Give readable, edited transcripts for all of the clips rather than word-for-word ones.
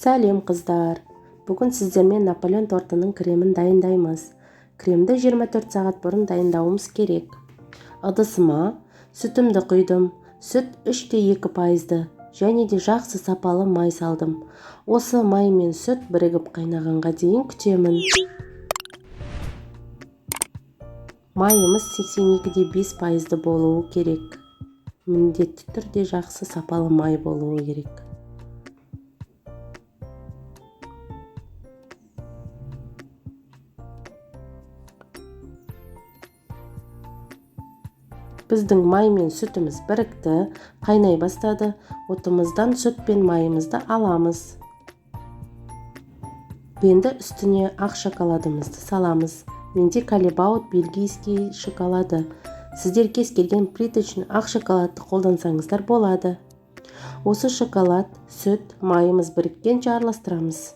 Сәлем, қыздар! Бүгін сіздермен Наполеон тортының кремін дайындаймыз. Кремді 24 сағат бұрын дайындауымыз керек. Ыдысыма сүтімді құйдым. Сүт 3,2%-ды және де жақсы сапалы май салдым. Осы май мен сүт бірігіп қайнағанға дейін күтемін. Майымыз 82,5%-ды болуы керек. Міндетті түрде жақсы сапалы май болуы керек. Біздің май мен сүтіміз бірікті, қайнай бастады. Отымыздан сүт пен майымызды аламыз. Енді үстіне ақ шоколадымызды саламыз. Менде Калебаут бельгийский шоколады. Сіздер кез келген плиточный ақ шоколадты қолдансаңыздар болады. Осы шоколад, сүт, майымыз біріккенше араластырамыз.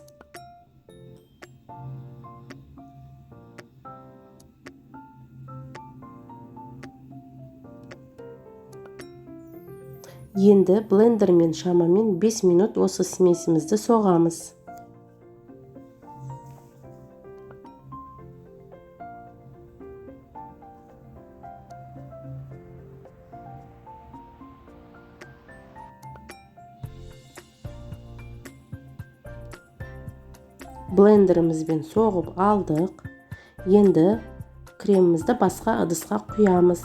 Енді блендермен шамамен 5 минут осы смесімізді соғамыз. Блендерімізбен соғып алдық. Енді кремімізді басқа ыдысқа құямыз.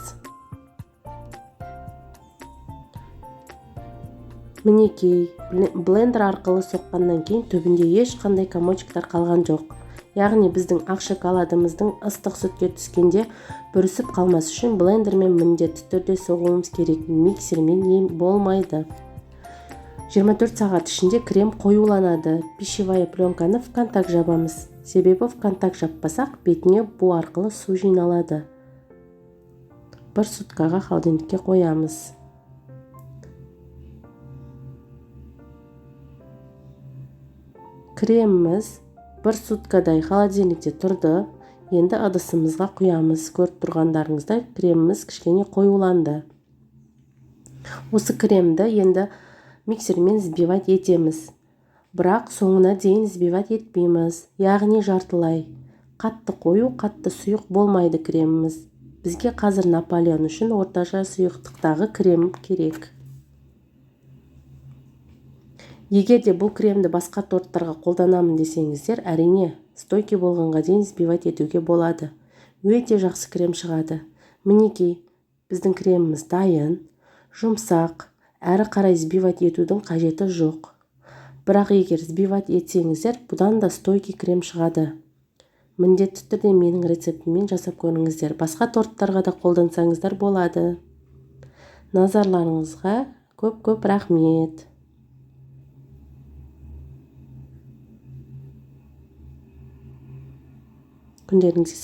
Мінекей, блендер арқылы соққаннан кейін түбінде ешқандай комочектар қалған жоқ. Яғни біздің ақ шоколадымыздың ыстық сүтке түскенде бүрісіп қалмас үшін блендермен міндетті түрде соғуымыз керек. Миксермен болмайды. 24 сағат ішінде крем қоюланады. Пищевая пленканы в контакт жабамыз. Себебі в контакт жаппасақ, бетіне бу арқылы су жиналады. Бір суткаға холодильникке қоямыз. Креміміз бір суткадай холодильникте тұрды. Енді ыдысымызға құямыз. Көріп тұрғандарыңыздай, креміміз кішкене қоюланды. Осы кремді енді миксермен взбивать етеміз. Бірақ соңына дейін взбивать етпейміз. Яғни жартылай. Қатты қою, қатты сұйық болмайды креміміз. Бізге қазір Наполеон үшін орташа сұйықтықтағы крем керек. Егер де бұл кремді басқа торттарға қолданамын десеңіздер, әрине, стойкий болғанға дейін взбивать етуге болады. Өте жақсы крем шығады. Мінекей, біздің креміміз дайын, жұмсақ, әрі қарай взбивать етудің қажеті жоқ. Бірақ егер взбивать етсеңіздер, бұдан да стойкий крем шығады. Міндетті түрде менің рецептіммен жасап көріңіздер. Басқа торттарға да қолдансаңыздар болады. Назарларыңызға көп-көп рахмет. Күндеріңізге